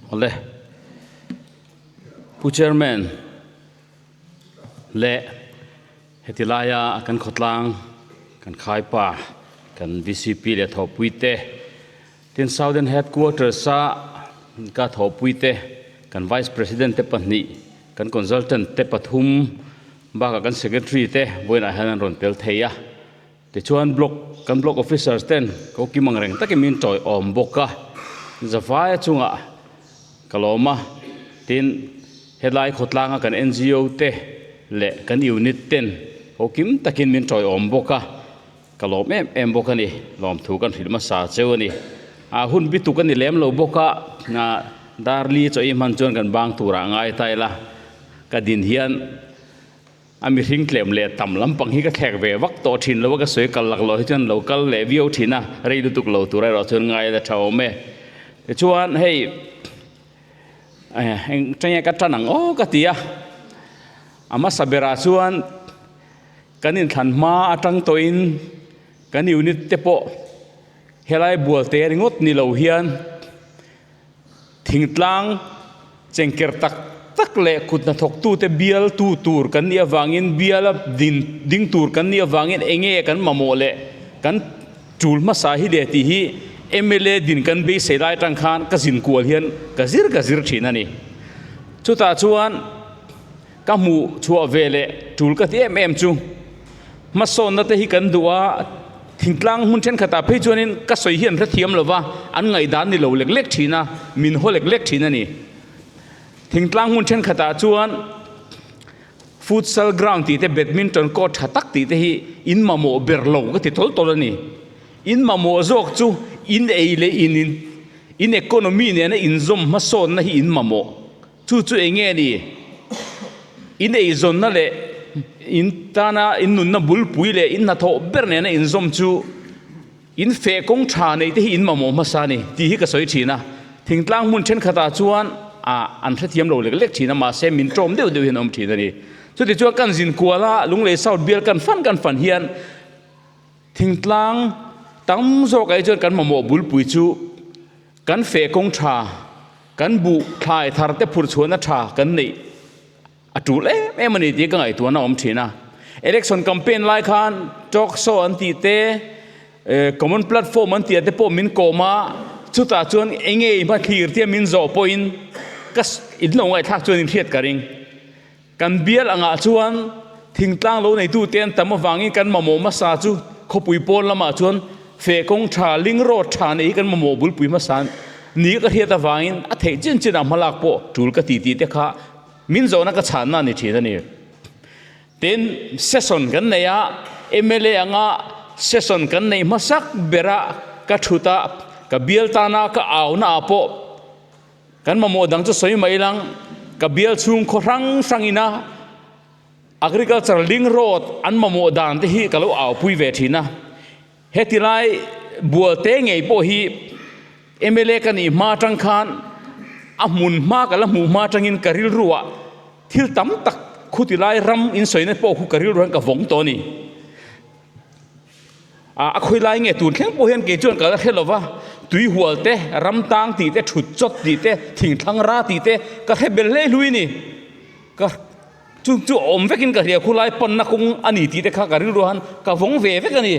Awle. Pu Chairman leh heti laia kan khawtlang kan khaipa kan VCP leh thawhpuite tin Southern Headquarters a ka thawhpuite kan Vice President te pahnih kan Consultant te pathum bakah kan Secretary te vawiinah hian an rawn tel thei a. Tichuan block kan block officers ten ko kim ang reng takin min tawiawm bawk a, Zavaia chungah ka lawm a, tin helai khawtlanga kan NGO te leh kan unit ten ko kim takin min tawiawm bawk a, ka lawm em em bawk a ni, lawmthu kan hrilh hmasa cheu a ni. A hun bi tuk a ni lem lo bawk a, Darli chaw i hman chuan kan bang turah ngai ta ila, ka din hian. A mihring tlem leh tam lampang hi ka thlek ve vak tawh thin lo a, ka sawi kal lak loh hi chuan lo kal leh viau thin a, rei lutuk lo tur erawh chuan ngai la tha awm e. Tichuan hei eng tenge ka tan ang aw ka ti a, a hmasa berah chuan kan inthlan hma atang tawhin kan unit te pawh helai bualte ringawt ni lo hian Thingtlang chengker tak tak leh kut hnathawktute bialtu tur kan nih avangin biala din ding tur kan nih avangin eng nge kan mamawh leh kan tul hmasa hi leh tih hi mla din kan beisei lai atang khan ka zin kual hian ka zir ka zir thin a ni. Chutah chuan ka hmuh chhuah ve leh tul ka ti em em chu hmasawnna te hi kan duh a, thingtlang hmun thenkhatah phei chuanin ka sawi hi an hrethiam lo va, an ngaihdan ni lo lek lek thin a, min haw lek lek thin a ni. Thingtlang hmun thenkhatah chuan futsal ground tih te badminton court tha tak tih te hi in mamawh ber lo ka ti tawl tawl a ni. In mamawh zawk chu in ei leh in in economy nena inzawm hmasawnna hi in mamawh. Chu chu eng nge ni? In eizawnna leh in tana in nunna bulpui leh in hnathawh ber nena inzawm chu in feh kawng tha neih te hi in mamawh hmasa a ni tih hi ka sawi thin a. Thingtlang hmun thenkhatah chuan an hrethiam lo lek lek thin a, mahse min tawm deuh deuh hian a awm thin a ni. Chutichuan kan zin kuala Lunglei South bial kan fan kan fan hian thingtlang tam zawkah hi chuan kan mamawh bulpui chu kan feh kawng tha, Kan buh thlai thar te phur chhuahna tha kan neih a tul em em a ni tih ka ngaihtuahna a awm thin a. Election campaign lai khan talk show an tih te, common platform an tih ah te pawh min kawm a, chutah chuan eng nge i hma thlir tia min zawh pawhin ka in lo ngaihthlak chuan in hriat ka ring. Kan bial angah chuan thingtlang lo neitu te an tam avangin kan mamawh hmasa chu khawpui pawn lamah chuan feh kawng tha, ling road tha neih hi kan mamawh bulpui hmasa ni ka hriat avangin a theih chin chinah hmalak pawh tul ka ti tih te kha min zawhna ka chhanna a ni thin a ni. Tin, session kan nei a, mla anga session kan neih hmasak bera ka thut a, ka bial tana ka auna ah pawh Kan mamawh dang chu sawi mai lang, ka bial chhung khaw hrang hrang ina Agriculture Link Road an mamawh dan te hi ka lo aupui ve thin a. Heti lai bual te ngei pawh hi mla ka nih hma atang khan a hmun hma ka la hmuh hma atangin ka rilruah thil tam tak khuti lai ram insawina pawh khu ka rilru hian ka vawng tawh a ni. A khawi lai nge tun thleng pawh hian kei chuan ka la hre lova, tui hual te, ram tang tih te, thut chawt tih te, thing thlang ra tih te ka hre bel hle hlui ni. Ka chu chu awm vekin ka hria khulai panna kawng a ni tih te kha ka rilru han ka vawng ve vek a ni.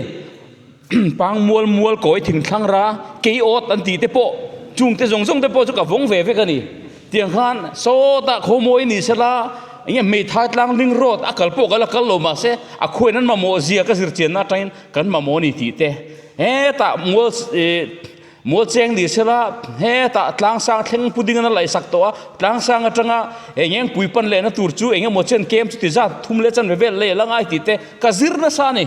Pang mual mual kawi thing thlang ra kei awt an tih te pawh chung te zawng zawng te pawh chu ka vawng ve vek a ni. Tiang khan sawtah khawmawi ni sela enge hmeithai tlang ling road a kal pawh ka la kal lo mahse a khuain an mamawh zia ka zir chianna atangin kan mamawh a ni tih te hetah mual ih mual cheng ni sela hetah tlang sang thleng pudding an a laih sak tawh a tlang sang atanga eng eng pui pan lehna tur chu eng emaw chen kem chuti zat thum leh chanve vel lei a la ngai tih te ka zir nasa a ni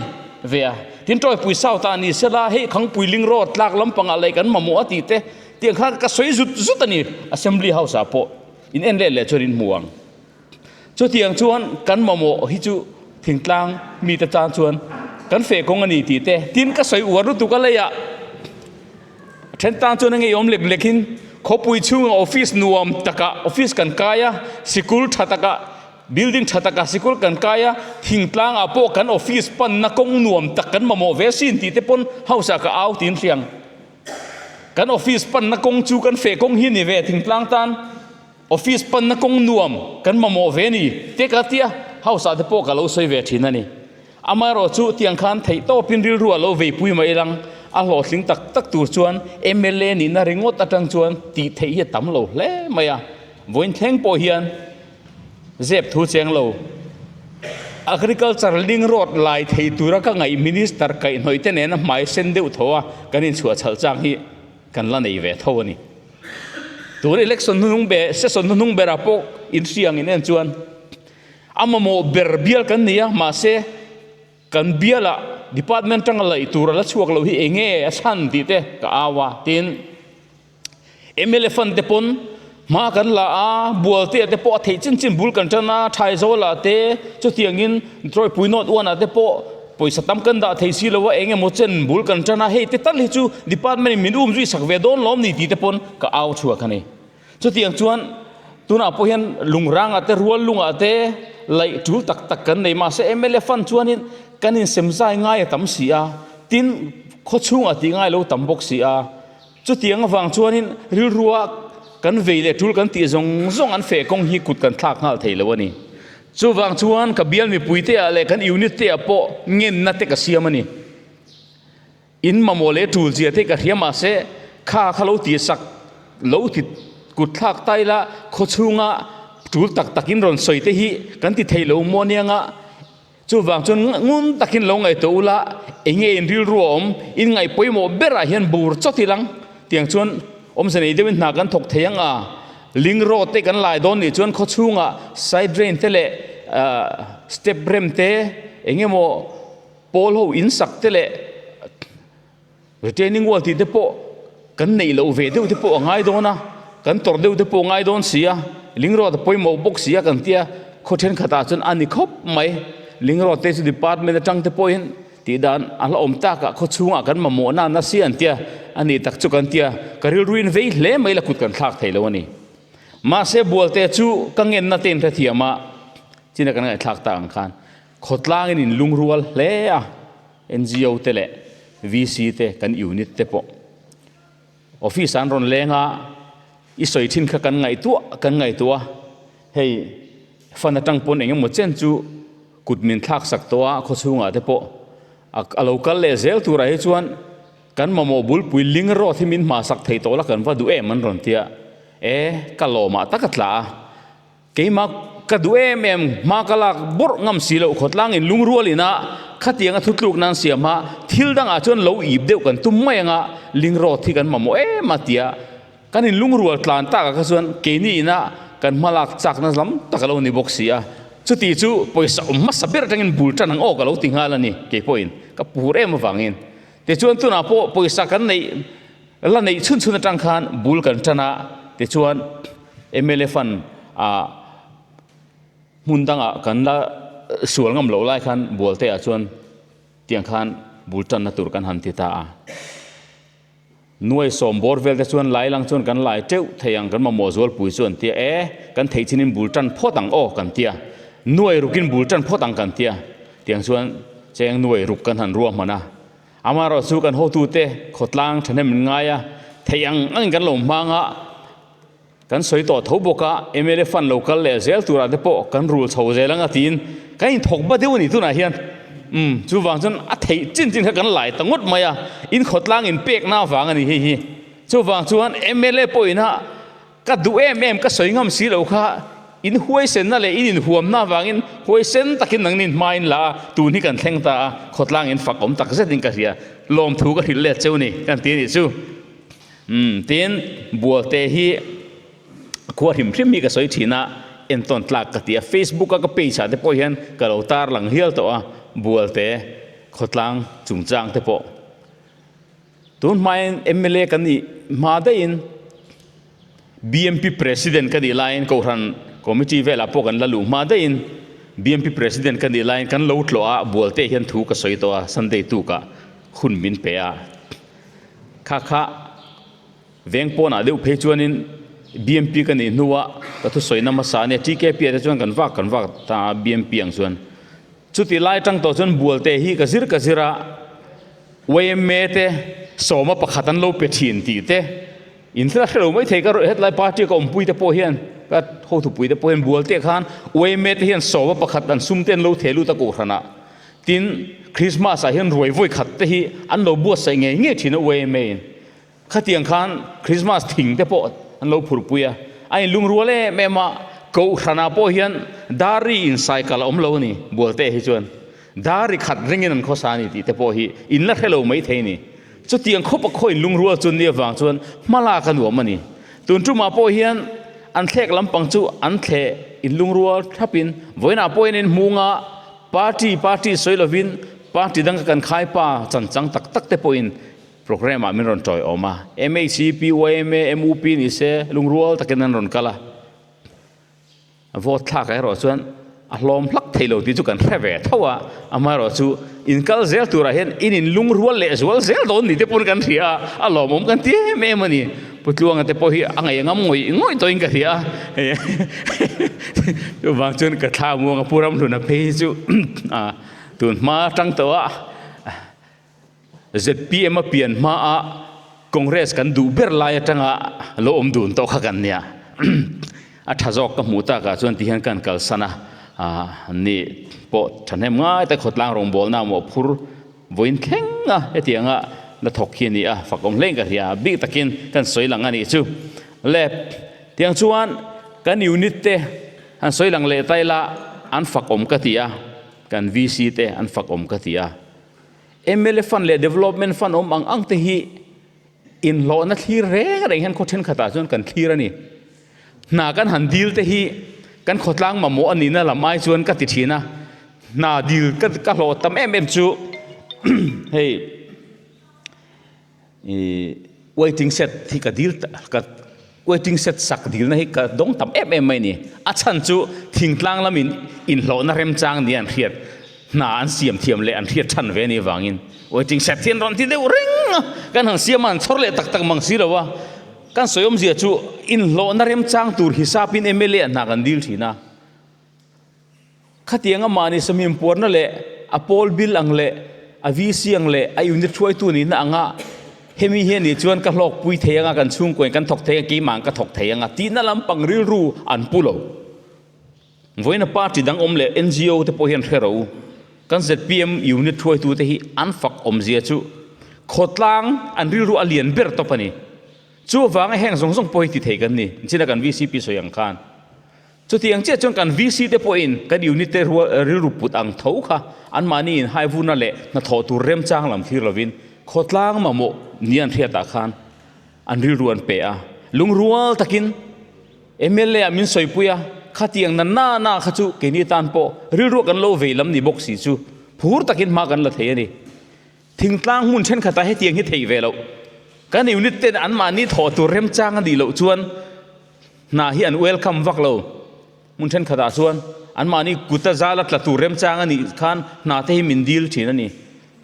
ve a tin tawipui south ah ni sela hei khangpui ling road tlak lampangah laih kan mamawh a tih te. Tiang khan ka sawi zut zut a ni, Assembly House ah pawh in en leh leh chuan in hmu ang. Chutiang chuan kan mamawh hi chu thingtlang mite tan chuan kan feh kawng a ni tih te, tin ka sawi uar lutuk a leiah then tan chuan a ngeiawm lek lek in khawpui chhunga office nuam takah office kan kai a, sikul tha takah building tha takah sikul kan kai a, thingtlang ah pawh kan office panna kawng nuam tak kan mamawh ve sin tih te pawn house ah ka au tiin hriang. Kan office panna kawng chu kan feh kawng hi a ni ve thingtlang tan office panna kawng nuam kan mamawh ve a ni te ka tia house ah te pawh ka lo sawi ve thin a ni. Amaherawh chu tiang khan theih tawpin rilru a lo veipui mai lang a hlawhtling tak tak tur chuan mla nihna ringawt atang chuan tih theih hi a tam lo hle mai a. Vawiin thleng pawh hian zep thu cheng lo Agriculture link road lai thei tura ka ngaih Minister kaihhnawih te nena hmai sen deuh tho a kan inchhuah chhalh chang hi kan la nei ve tho a ni. Tun election hnuhnung ber session hnuhnung berah pawh inhriang in en chuan A mamawh ber bial kan nei a, mahse kan bialah department atanga laih tur a la chhuak lo hi eng nge a chhan tih te ka au a, tin mla fund te pawn hma kan la a, Bualtea te pawh a theih chin chin bul kan tan a, Thaizawlah te chutiangin Trawipui North One ah te pawh pawisa tam kan dah thei si lo a, eng emaw chen bul kan tan a, hei te tal hi chu department in min um zui sak ve dawn lawm ni tih te pawn ka au chhuak a ni. Chutiang chuan tunah pawh hian lungrangah te rual lungah te laih tul tak tak kan nei mahse mla fund chuanin kan insem zai ngai a tam si a, tin khawchhungah tih ngai lo tam bawk si a. Chutiang avang chuanin rilrua kan vei leh tul kan tih zawng zawng an feh kawng hi kut kan thlak nghal thei lo a ni. Chuvang chuan ka bial mipuite ah leh kan unit te ah pawh ngenna te ka siam a ni. In mamawh leh tul zia te ka hria mahse kha kha lo ti sak lo ti kut thlak ta ila khaw chhunga tul tak tak in rawn sawi te hi kan ti thei lo maw anianga chuvang chuan ngun takin lo ngaihtuah ula enge in rilru a awm in ngaih pawimawh berah hian bur chawt ilang tiang chuan awmze nei deuhin hna kan thawk thei ang a ling road te kan lai dawn nih chuan khaw chhungah side drain te leh step rem te engemaw Pawl ho in sak te leh retaining wall tih te pawh kan neih loh ve deuh te pawh a ngai dawn a, kan tawrh deuh te pawh a ngai dawn si a, ling road a pawimawh bawk si a kan tia khaw thenkhatah chuan a ni khawp mai. Ling road te chu department atang te pawhin tih dan a la awm takah khaw chhungah kan mamawh na na si an tia a ni tak chu kan tia ka rilruin vei hle mai la kut kan thlak thei lo a ni. Mahse bualte chu ka ngenna te inhrethiam a china kan ngaihthlak tak ang khan Khawtlangin in lungrual hle a, ngo te leh VC te kan unit te pawh office ah an rawn leng a, i sawi thin kha kan ngaihtuah kan ngaihtuah a, hei fund atang pawn eng emaw chen chu kut min thlak sak tawh a khawchhungah te pawh a lo kal leh zel turah hi chuan kan mamawh bulpui ling rawt hi min hmasak thei tawh la kan va duh em an rawn ti a, e ka lawmah tak a tla a. Keimah ka duh em em, hma ka lak bawrh ngam si loh khawtlang in lungrual ina khatianga thutluk nan siam a, thil dangah chuan lo ip deuh kan tum mai anga ling rawt hi kan mamawh em a tia kan in lungrual tlan takah kha chuan keini ina kan hma lak chakna lam tak a lo ni bawk si a, chuti chu pawisa awm hmasa ber atangin bul tan ang aw ka lo ti nghal a ni keipawhin ka pur em avangin. Tichuan tunah pawh pawisa kan neih la neih chhun chhun atang khan bul kan tan a, tichuan mla fund ah hmun dangah kan la sual ngam loh lai khan Bualte ah chuan tiang khan bul tanna tur kan han ti ta a. Nuai sawm bawr vel te chuan lai lang chuan kan lai teuh thei ang kan mamawh zualpui chu an tia e, kan theih chinin bul tan phawt ang aw kan tia, nuai rukin bul tan phawt ang kan tia, tiang chuan cheng nuai ruk kan han ruahman a. Amaherawh chu kan hotute khawtlang thahnem min ngai a, theih ang angin kan lo hmang a, kan sawi tawh tho bawk a, mla fund lo kal leh zel turah te pawh kan rul chho zel anga tiin kan inthawk ba deuh a ni tunah hian. Umm, chuvang chuan a theih chin chin kha kan lai ta ngawt mai a, in khawtlang inpekna avang a ni hei hi. Chuvang chuan mla pawhin a Ka duh em em ka sawi ngam si lo kha in huaisenna leh in inhuamna avangin huaisen takin nangni hma in la a, tun hi kan thleng ta a, khawtlang in fak awm tak zetin ka hria, lawmthu ka hrilh let cheu ni kan ti a nih chu. Umm tin Bualte hi khua hrim hrim hi ka sawi thin a, entawn tlak ka ti a, Facebook a ka page ah te pawh hian ka lo tar lang hial tawh a, Bualte khawtlang chungchang te pawh. Tun hmain mla kan nih hma daihin BMP President ka nih laiin Kohhran Committee velah pawh kan la luh hma daihin BMP President ka nih laiin kan lo tlawh a, Bualte hian thu ka sawi tawh a, Sunday tukah hun min pe a. Kha kha veng pawnah deuh phei chuanin BMP ka nih hnuah ka thusawina hmasa a nia, TKP ah te chuan kan vak kan vak ta a BMP ang chuan. Chuti lai tang tawh chuan Bualte hi ka zir ka zir a. Yma te sawma pakhat an lo pe thin tih te in thil a hrelo mai thei ka hetlai party ka awmpui te pawh hian ka hothupui te pawh hian bual te khan yma te hian sawma pakhat an sum te an lo theh lut a kohhranah tin Christmas ah hian ruai vawi khat te hi an lo buatsaih ngei ngei thin a yma in. Khatiang khan Christmas thing te pawh an lo phurpui a, a inlungrual em em a, Kohhranah pawh hian Dari in cycle a awm lo a ni, Bualte hi chuan Dari khat ringin an khawsa a ni tih te pawh hi in la hre lo maithei a ni. Chutiang khawpa khaw inlungrual chu ni avang chuan hmalak a nuam a ni. Tun tumah pawh hian an thlek lampang chu an thleh inlungrual thlapin vawiinah pawh hian inhmunga party party sawi lovin party danga kan khaipa chanchang tak tak te pawhin Programme ah min rawn tawi awm a, MHCP, yma, MUP ni se lungrual takin an rawn kal a, vote thlak erawh chuan a hlawm hlak thei lo tih chu kan hre ve tho a, amaherawh chu in kal zel turah hian in in lungrual leh zual zel dawn ni te pawn kan hria a, a lawmawm kan ti em em a ni. Pu Tluanga te pawh hi a ngaih ngam ngawih ngawih tawhin ka hria a, chuvang chuan ka thla muang a Pu Ramhluna phei hi chu tun hma atang tawh a, Zpm a pian hmaa Congress kan duh ber lai atanga lo awm dun tawh kha kan nia. A tha zawk ka hmuh takah chuan ti hian kan kalsan a, ni pawh thahnem ngai tak khawtlang rawngbawlna mawhphur vawiin thleng a hetianga la thawk hi a ni a, fak awm hlein ka hria a, bik takin kan sawi lang a nih chu. Le tiang chuan kan unit te han sawi lang leh ta ila an fak awm ka ti a, kan VC te an fak awm ka ti a. Mla fund leh development fund awm ang ang te hi inhlawhna thlir reng reng hian khaw thenkhatah chuan kan thlir a ni. Hna kan han dil te hi kan khawtlang mamawh a nihna lam ai chuan ka ti thin a, hna dil ka ka hlawh tam em em chu hei Ih waiting shed hi ka dil ka waiting shed sak dilna hi ka dawng tam em em mai a ni. A chhan chu thingtlang lamin inhlawhna remchang nia an hriat hna an siam thiam leh an hriat than ve a nih avangin waiting shed hi an rawn ti deuh reng a, kan han siam a an chhawr leh tak tak mang si lo a. Kan sawi awmzia chu inhlawhna remchang tur hisapin mla hna kan dil thin a. Khatianga mahni sahmim puarna leh a pawl bil ang leh a VC ang leh a unit hruaitu nihna anga hemi hi anih chuan ka hlawkpui thei anga kan chhungkuain kan thawk thei anga keimah ang ka thawk thei anga tihna lampang rilru an pu lo. Vawiina party dang awm leh NGO te pawh hian hre ro. Kan zpm unit hruaitu te hi an fak awmzia chu khawtlang an rilru a lian ber tawp a ni. Chuvanga heng zawng zawng pawh hi ti thei kan ni. China kan VCP sawi ang khan. Chutiang chiah chuan kan VC te pawhin kan unit te rilru put ang tho kha anmahni inhaivurna leh hnathawh tur remchang lam thlir lovin khawtlang mamawh ni an hriatah khan an rilru an pe a. Lungrual takin mla ah min sawipui a, khatiang na na na kha chu keini tan pawh rilruah kan lo vei lam ni bawk si chu phur takin hma kan la thei a ni. Thingtlang hmun thenkhatah hetiang hi theih ve loh. Kan unit ten anmahni thawh tur remchang a nih loh chuan Hna hi an welcome vak lo. Hmun thenkhatah chuan anmahni kuta zala tla tur remchang a nih khan hna te hi min dil thin a ni.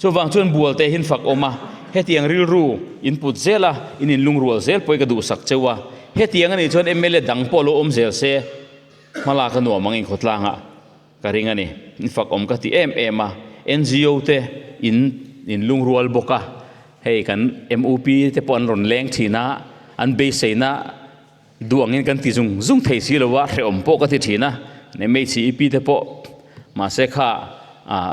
Chuvang chuan bual te hin fak awm a, hetiang rilru in put zel a, in inlungrual zel pawh i ka duhsak cheu a. Hetiang a nih chuan mla dang pawh lo awm zel se, hmalak a nuam ang inkhawtlangah ka ring a ni. In fak awm ka ti em em a, NGO te in inlungrual bawk a, hei kan MUP te pawh an rawn leng thin a, an beiseina Duh angin kan ti zung zung thei si lo a, hrehawm pawh ka ti thin a, MHEP te pawh mahse kha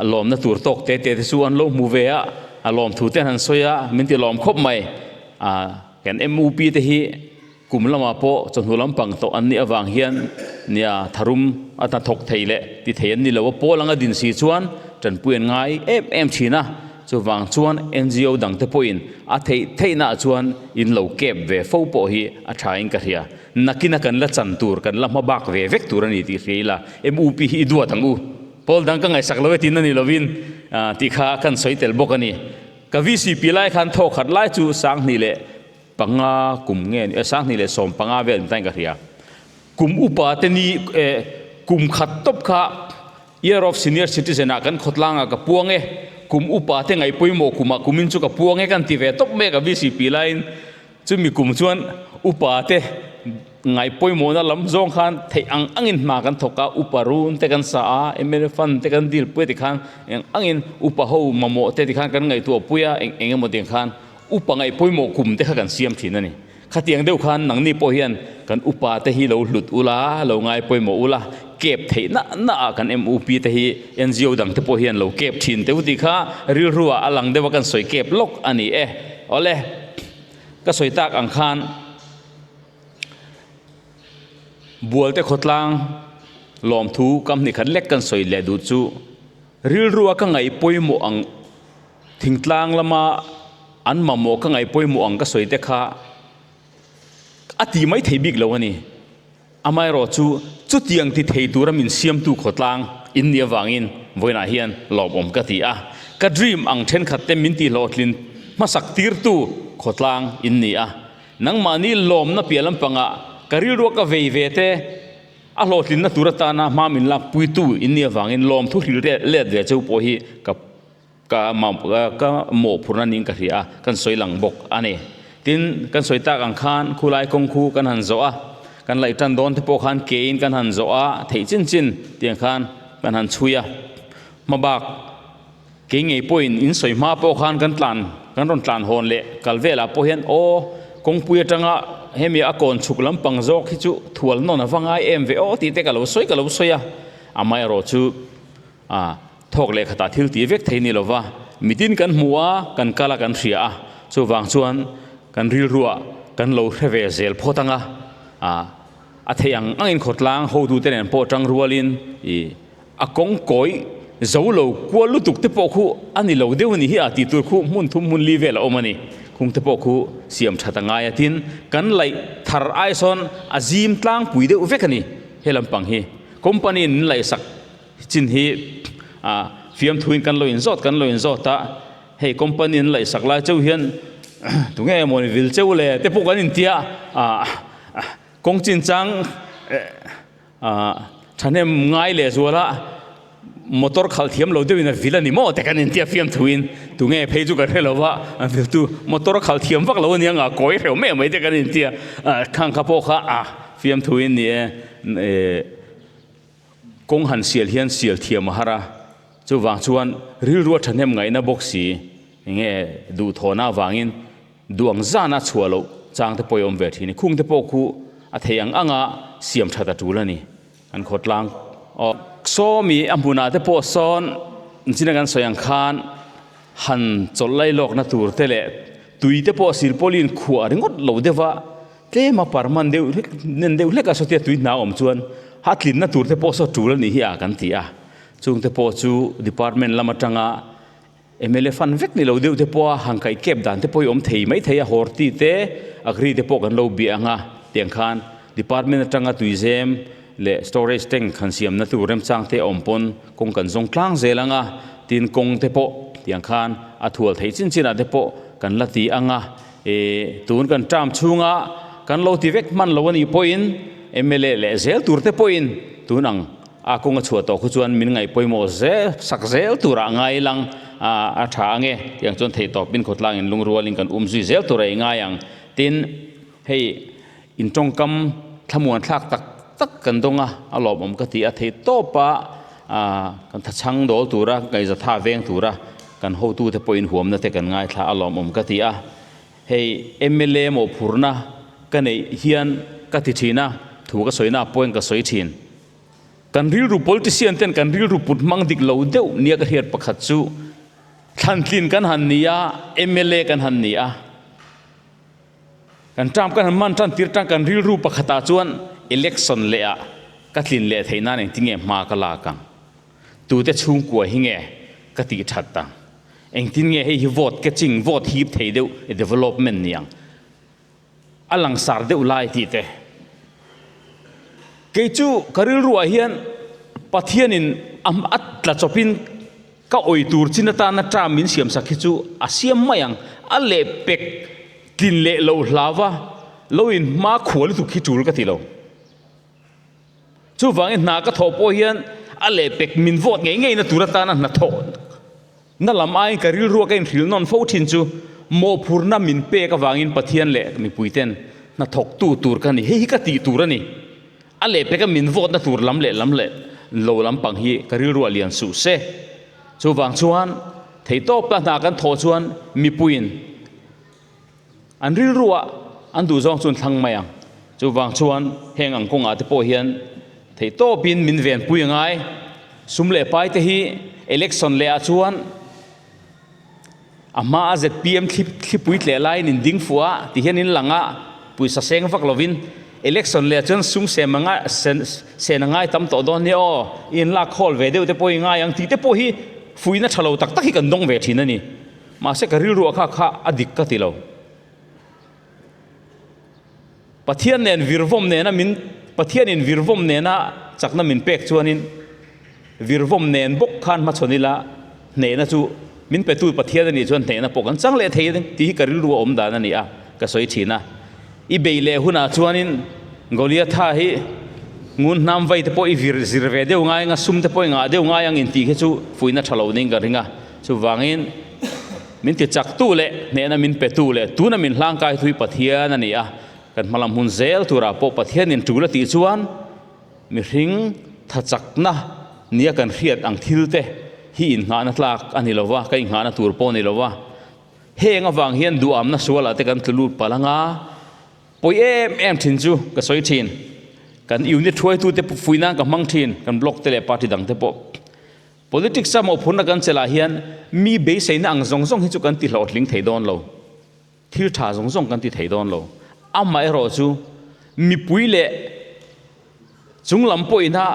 lawmna tur tawk te te te chu an lo hmu ve a, a lawm thu te an han sawi a, min ti lawm khawp mai. Kan MUP te hi kum lamah pawh chawhnu lampang tawh an nih avang hian nia tharum a hnathawk thei leh ti thei an ni lo a, pawl anga din si chuan tanpui an ngai em em thin a. Chuvang chuan NGO dangte pawhin a theih theihnaah chuan in lo kep ve fo pawh hi a thain ka hria. Nakina kan la chan tur, kan la hma bak ve vek tur a ni tih hria ila, MUP hi i duat ang u. Pawl dang ka ngaihsak lo e tin a ni lovin tih kha kan sawi tel bawk a ni. Ka VCP lai khan thaw khat lai chu 2005 kum nge ni, 2015 vel ni tain ka hria. Kum upa te ni kum khat tawp kha Year of Senior Citizen ah kan khawtlang ah ka puang e, kum upa te ngaih pawimawh kum ah kumin chu ka puang e kan ti ve tawp mek a VCP laiin chumi kum chuan upa te Ngai pawimawhna lam zawng khan theih ang angin hna kan thawk a, upa run te kan sa a, mla fund te kan deal pui a tikhan eng angin upa ho mamawh te tikhan kan ngaihtuah pui a, eng eng emaw tiang khan upa ngaih pawimawh kum te kha kan siam thin a ni. Khatiang deuh khan nangni pawh hian kan upa te hi lo hlut ula, lo ngai pawimawh ula, kep theih na na ah kan MUP te hi NGO dang te pawh hian lo kep thin teuh tih kha rilru ah a lang deuh a kan sawi kep lawk a ni e. Awle, ka sawi tak ang khan. Bualte khawtlang lawmthu kam hnih khat lek kan sawi leh duh chu rilrua ka ngaih pawimawh ang thingtlang lama an mamawh ka ngaih pawimawh ang ka sawi te kha a ti mai thei bik lo a ni. Amaherawh chu chutiang ti thei tura min siamtu khawtlang in nih avangin vawiinah hian lawmawm ka ti a, ka dream ang thenkhat te min tihhlawhtlin hmasak tirtu khawtlang in ni a. Nangmahni lawmna piah lampangah ka rilruah ka vei ve te, a hlawhtlinna tur atana hma min lak puitu in nih avangin lawmthu hril let ve cheu pawh hi ka ka ka mawhphurhna niin ka hria a, kan sawi lang bawk a ni. Tin, kan sawi tak ang khan khulai kawng khu kan han zawh a, kan laih tan dawn te pawh khan kein kan han zawh a, theih chin chin tiang khan kan han chhui a, hmabak Kei ngei pawhin in sawi hma pawh khan kan tlan kan rawn tlan hawn leh kal velah pawh hian aw kawngpui atanga hemi a kawn chhuk lampang zawk hi chu thual nawn a va ngai em ve aw tih te ka lo sawi ka lo sawi a, amaherawh chu ah thawk leh khatah thil tih vek thei ni lova mitin kan hmu a kan kal a kan hria a chuvang chuan kan rilruah kan lo hre ve zel phawt ang a ah a theih ang angin khawtlang hotute nen pawh tang rualin ih. A kawng kawi zo lo kual lutuk te pawh khu a ni lo deuh a ni hi a tih tur khu hmun thum hmun li vel a awm a ni. Khung te pawh khu siam that a ngai a tin kan laih thar ai sawn a zim tlangpui deuh vek a ni he lampang hi. Company in laih sak chin hi ah fiamthuin kan lo inzawt kan lo inzawt a, hei company an laih sak lai chauh hian tunge mawni vil cheu le te pawh kan intia ah kawng chinchang Ahh thahnem ngai leh zuala motor khalh thiam lo deuhin a vil a ni maw te kan intia fiam thuin tunge phei chu kan hre lo va a viltu motor khalh thiam vak lo ania nga kawi hreuh mai mai te kan intia ah khang kha pawh kha ah fiam thuin ni e eh kawng han sial hian sial thiam a har a chuvang chuan rilru a thahnem ngaihna bawk si enge duhthawhna avangin Duang zana chhuah loh chang te pawh i awm ve thin i khung te pawh khu a thei ang anga siam that a tul a ni. An khawtlang aw. Sawmi a hmunah te pawh sawn china kan sawi ang khan han chawlh lai lawkna tur te leh tui te pawh silpawlin khuah ringawt lo deuh a, tlema parman deuh hlek nen deuh hlek a sawtia tui hna awm chuan a tlinna tur te pawh saw tul a nih hi a kan ti a. Chung te pawh chu department lam atanga Mla fan vek ni lo deuh te pawh a han kaih kep dan te pawh hi awm thei mai thei a, Horti te Agri te pawh kan lo biah ang a, tiang khan department atanga tuizem leh storage tank han siamna tur remchang te a awm pawn kawng kan zawng tlang zel ang a, tin kawng te pawh tiang khan a thual theih chin chinah te pawh kan la ti ang a, ih tun kan term chhunga kan lo ti vek hman lo a nih pawhin mla leh zel tur te pawhin tun ang. A kawng a chhuah tawh khu chuan min ngaih pawimawh zel sak zel turah a ngai lang a a tha ang e tiang chuan theih tawpin khawtlangin lungrualin kan um zui zel tur a i ngai ang. Tin, hei in tawngkam thlamuan thlak tak tak kan dawng a, a lawmawm ka ti a, theih tawpa kan thachhang dawl tura ngaihzatha veng tura kan hotute pawhin huamna te kan ngaithla a lawmawm ka ti a. Hei mla mawhphurhna ka neih hian ka ti thin a, thu ka sawina pawhin ka sawi thin. Kan rilru politician ten kan rilru put hmang dik lo deuh nia ka hriat pakhat chu thlantlin kan han ni a, mla kan han ni a, kan term kan han hman tan tir tang kan rilru pakhatah chuan election leh ah ka tlin leh theih nan engtin nge hma ka lak ang, tute chhungkua hi nge ka tih that ang, engtin nge hei hi vote catching, vote hip thei deuh development ni ang. A langsar deuh lai tih te. Kei chu ka rilruah hian Pathianin a a tla chawpin ka awi tur chin atana term min siamsak hi chu a siam mai ang. A lehpek tlin leh lo hlau va, lo in hma khual lutuk hi tul ka ti lo. Chuvangin hna ka thawh pawh hian a lehpek min vote ngei ngeina tur atana hna thawh na lam aiin ka rilrua ka inhrilh nawn fo thin chu mawhphurna min pek avangin Pathian leh mipuiten. hnathawktu tur ka ni, hei hi ka tih tur a ni. A lehpeka min vote-na tur lam leh lam leh lo lampang hi ka rilru a lian suh se. Chuvang chuan theihtawpna hna kan thawh chuan mipuiin an rilruah an duhzawng chu an thlang mai ang. Chuvang chuan heng ang kawngah te pawh hian theihtawpin min venpui a ngai. Sum leh pai te hi election leh ah chuan A hmaa zpm thlipui tleh laiin in ding fuh a ti hian in lang a, pawisa seng vak lovin election leh chuan sum sem a ngai sen a ngai tam tawh dawn nia aw, i inlak khawl ve deuh te pawh i ngai ang tih te pawh hi fuihna tha lo tak tak hi kan dawng ve thin a ni. Mahse ka rilruah kha kha a dik ka ti lo. Pathian nen virvawm nena min Pathianin virvawm nena chakna min pek chuanin virvawm nen bawk khan hmachhawn ila hnehna chu min petu Pathian a nih chuan hnehna pawh kan chang leh thei tih hi ka rilru a awm dan a ni a, ka sawi thin a. I bei leh hunah chuanin Goliatha hi ngun hnam vai te pawh i vir zir ve deuh ngai anga sum te pawh i ngah deuh ngai ang intih khi chu fuihna tha lo niin ka ring a. Chuvangin. Min ti chaktu leh hnehna min petu leh tuna min hlangkai thui Pathian a ni a, kan hmalam hun zel turah pawh Pathianin tul a tih chuan mihring thachakna nia kan hriat ang thil te hi innghahna tlak a ni lova, ka innghahna tur pawh a ni lova. Heng avang hian duhamna sualah te kan tlu lut palh anga pawi em em thin chu ka sawi thin. Kan unit hruaitute fuih nan ka hmang thin, kan block te leh party dang te pawh. Politics a mawhphurhna kan chelh ah hian mi beiseina ang zawng zawng hi chu kan ti hlawhtling thei dawn lo. Thil tha zawng zawng kan ti thei dawn lo. Amaherawh chu mipui leh chung lam pawhina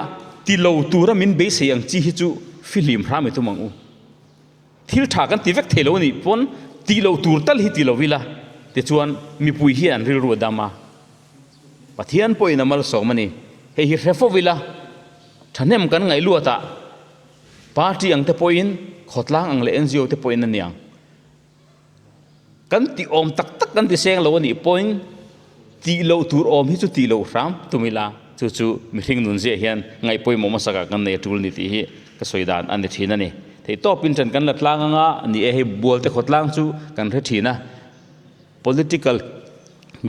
ti lo tura min beisei ang chi hi chu fihlim hram i tum ang u. Thil tha kan ti vek thei lo anih pawn ti lo tur tal hi ti lo ila tichuan mipui hian an rilru a dam a. Pathian pawhin a malsawm a ni. Hei hi hre fo ila, thahnem kan ngaih luatah party ang te pawhin, khawtlang ang leh NGO te pawhin a niang. Kan tih awm tak tak kan ti seng lo a nih pawhin tih loh tur awm hi chu tih loh hram tum ila, chu chu mihring nun ziah hian ngaih pawimawh hmasakah kan nei a tul ni tih hi ka sawi dan a ni thin a ni. Theihtawpin ṭan kan la tlang anga ni e, hei Bualte khawtlang chu kan hre thin a. Political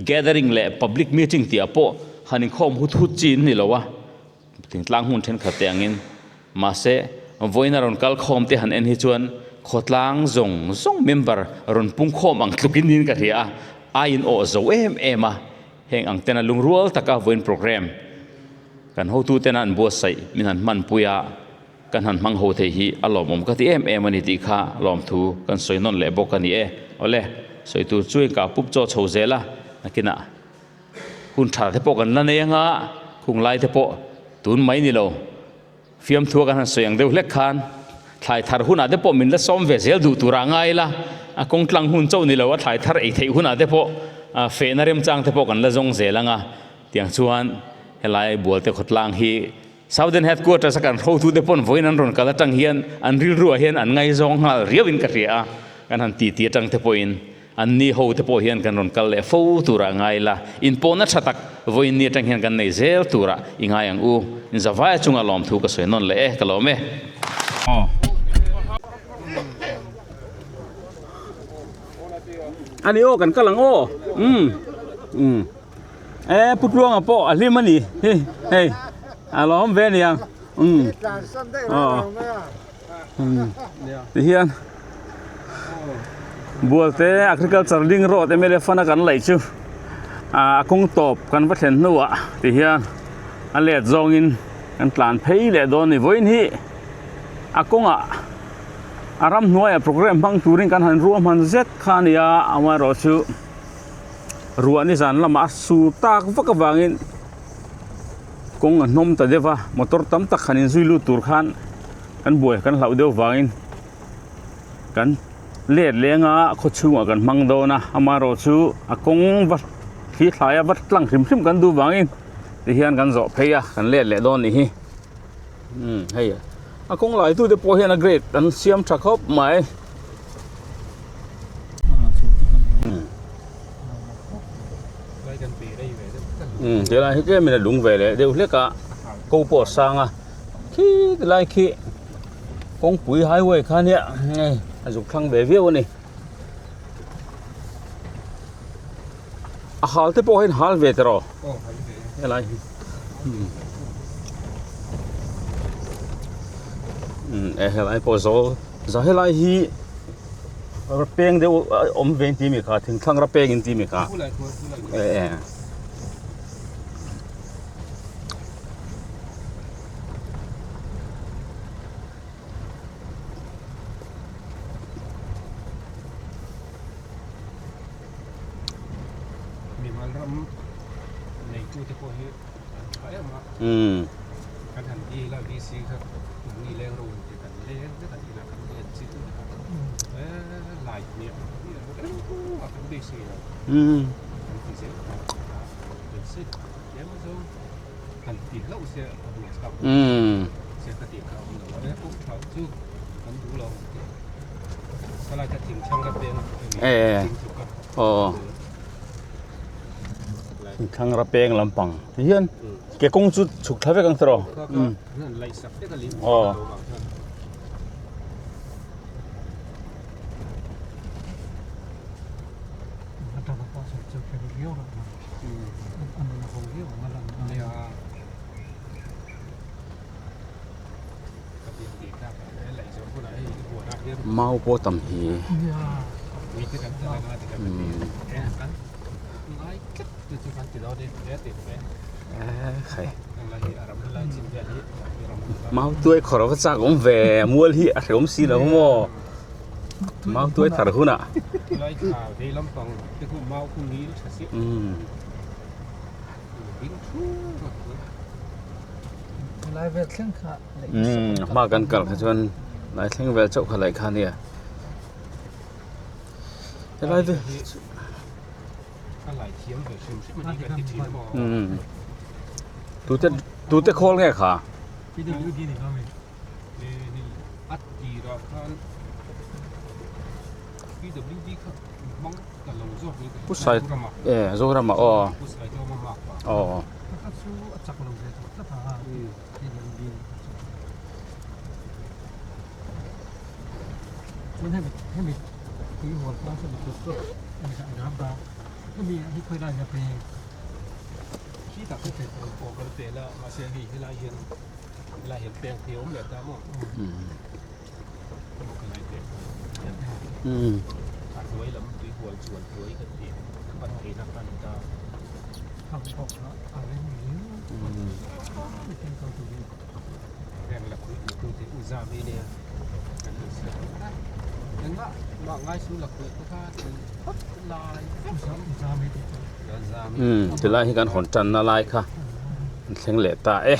gathering leh public meeting tih ah pawh han inkhawm hut hut chi an ni lo a, thingtlang hmun thenkhat te angin. Mahse, vawiin a rawn kal khawm te han en hi chuan khawtlang zawng zawng member rawn pung khawm ang tlukin niin ka hria a, a inawh zo em em a. Heng ang tena lungrual taka vawiin programme kan hotu tena an buatsaih min han hmanpui a. Kan han hmang ho thei hi a lawmawm ka ti em em a ni tih kha lawmthu kan sawi nawn leh bawk a ni e. Awle, sawi tur chu engkah pup chaw chho zel a, nakinah hun tha te pawh kan la nei anga, khung lai te pawh tun mai ni lo, fiamthua kan han sawi ang deuh hlek khan thlai thar hunah te pawh min la sawm ve zel duh turah ngai ila, a kawng tlang hun chauh ni lo a thlai thar ei theih hunah te pawh fehna remchang te pawh kan la zawng zel anga, tiang chuan helai Bualte khawtlang hi Southern Headquarters a kan hrotu te pawn vawiin an rawn kal atang hian an rilruah hian an ngaizawng nghal riauin ka hria a, kan han titi atang te pawhin an ni ho te pawh hian kan rawn kal leh fo turah ngai ila, inpawhna tha tak vawiin ni atang hian kan nei zel turah i ngai ang u. Inzavaia chunga lawmthu ka sawi nawn leh e, ka lawm e. Ani aw kan kal ang aw umm umm. E Pu Tluanga pawh a hlim a ni hi hei a lawm ve aniang umm aw umm tihian Bualte agriculture link road mla fund a kan laih chu ah a kawng tawp kan va thlen hnuah tihian a let zawngin kan tlan phei leh dawn a ni vawiin hi a kawngah a ramhnuaiah programme hmang turin kan han ruahman zet kha a ni a amaherawhchu. Ruah nizan lamah a sur tak vak avangin kawng a hnawm ta deuh va, motor tam tak han inzui lut tur khan kan buai kan hlauh deuh vangin kan let leng a khawchhungah kan hmang dawn a, amaherawh chu a kawng va thli thlai a va tlang hrim hrim kan duh vangin tihian kan zawh phei a kan let leh dawn a nih hi umm hei a kawng lai tute pawh hian a grade an siam tha khawp mai. Helai hi tlemin a lung ve leh deuh hlek a ko pawh a sang a khi tilai khi kawngpui highway kha nia hei a zuk thlang ve viau a ni. A hal te pawh hian hal ve tiraw helai hi umm e helai pawh zawl za helai hi peng deuh a awm ve in ti mi kha thingthlang ra peng in ti mi kha e e. Mimal ram neitute pawh hi an tha em a, kan han dil a VC kha mahni leng ro an ti kan leng vek a inah kan len chilh vek a, eh lai hniah hniah engmah kan beisei lo kan ti zel kha a beisei tlem a zawng han ti hlauh se a buaithlak se ka tih kha a awm lo a, eh pawh tha chu kan duh lo Khalai kha thing thlang ka peng thing tluk a. Aw. Thing thlang ra peng lampang. Ti hian ke kawng chu chhuk thla vek ang tiraw. Aw. Mau pawh tam hi mau tuai khawrh a va chak awm ve mual hi a hrehawm si lo maw mau tuai thar hunah umm hma kan kal kha chuan lai thleng vel chauh kha laih kha ania helai vel hi chu umm tute tute khawl nge kha. Pu sai e Zorama aw aw umm umm tilai hi kan hawn tanna lai kha an thleng leh ta e.